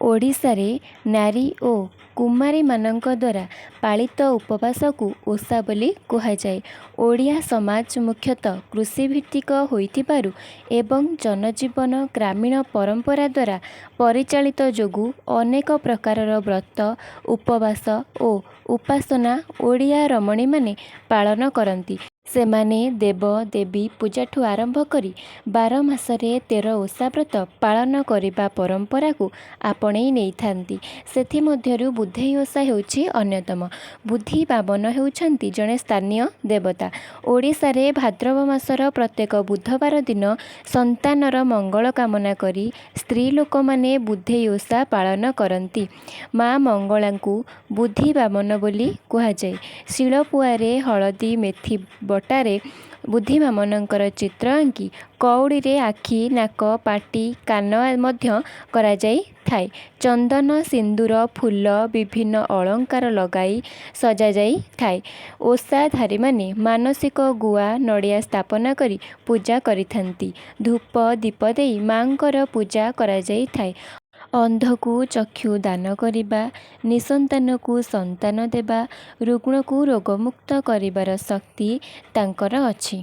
ଓଡ଼ିଶାରେ ନାରୀ ଓ କୁମାରୀମାନଙ୍କ ଦ୍ୱାରା ପାଳିତ ଉପବାସକୁ ଓଷା ବୋଲି କୁହାଯାଏ। ଓଡ଼ିଆ ସମାଜ ମୁଖ୍ୟତଃ କୃଷିଭିତ୍ତିକ ହୋଇଥିବାରୁ ଏବଂ ଜନଜୀବନ ଗ୍ରାମୀଣ ପରମ୍ପରା ଦ୍ୱାରା ପରିଚାଳିତ ଯୋଗୁଁ ଅନେକ ପ୍ରକାରର ବ୍ରତ, ଉପବାସ ଓ ଉପାସନା ଓଡ଼ିଆ ରମଣୀମାନେ ପାଳନ କରନ୍ତି। ସେମାନେ ଦେବ ଦେବୀ ପୂଜାଠୁ ଆରମ୍ଭ କରି 12 ମାସରେ 13 ଓଷା ବ୍ରତ ପାଳନ କରିବା ପରମ୍ପରାକୁ ଆପଣେଇ ନେଇଥାନ୍ତି। ସେଥିମଧ୍ୟରୁ ବୁଧେଇ ଓଷା ହେଉଛି ଅନ୍ୟତମ। ବୁଦ୍ଧି ବାମନ ହେଉଛନ୍ତି ଜଣେ ସ୍ଥାନୀୟ ଦେବତା। ଓଡ଼ିଶାରେ ଭାଦ୍ରବ ମାସର ପ୍ରତ୍ୟେକ ବୁଧବାର ଦିନ ସନ୍ତାନର ମଙ୍ଗଳ କାମନା କରି ସ୍ତ୍ରୀ ଲୋକମାନେ ବୁଧେଇ ଓଷା ପାଳନ କରନ୍ତି। ମା' ମଙ୍ଗଳାଙ୍କୁ ବୁଦ୍ଧି ବାମନ ବୋଲି କୁହାଯାଏ। ଶିଳପୁଆରେ ହଳଦୀ, ମେଥି ବଟାରେ ବୁଦ୍ଧି ବାମନଙ୍କର ଚିତ୍ର ଆଙ୍କି କଉଡ଼ିରେ ଆଖି, ନାକ, ପାଟି, କାନ ମଧ୍ୟ କରାଯାଇଥାଏ। ଚନ୍ଦନ, ସିନ୍ଦୁର, ଫୁଲ, ବିଭିନ୍ନ ଅଳଙ୍କାର ଲଗାଇ ସଜାଯାଇଥାଏ। ଓଷାଧାରୀମାନେ ମାନସିକ ଗୁଆ, ନଡ଼ିଆ ସ୍ଥାପନା କରି ପୂଜା କରିଥାନ୍ତି। ଧୂପ, ଦୀପ ଦେଇ ମା'ଙ୍କର ପୂଜା କରାଯାଇଥାଏ। ଅନ୍ଧକୁ ଚକ୍ଷୁ ଦାନ କରିବା, ନିଃସନ୍ତାନକୁ ସନ୍ତାନ ଦେବା, ରୁଗ୍ଣକୁ ରୋଗମୁକ୍ତ କରିବାର ଶକ୍ତି ତାଙ୍କର ଅଛି।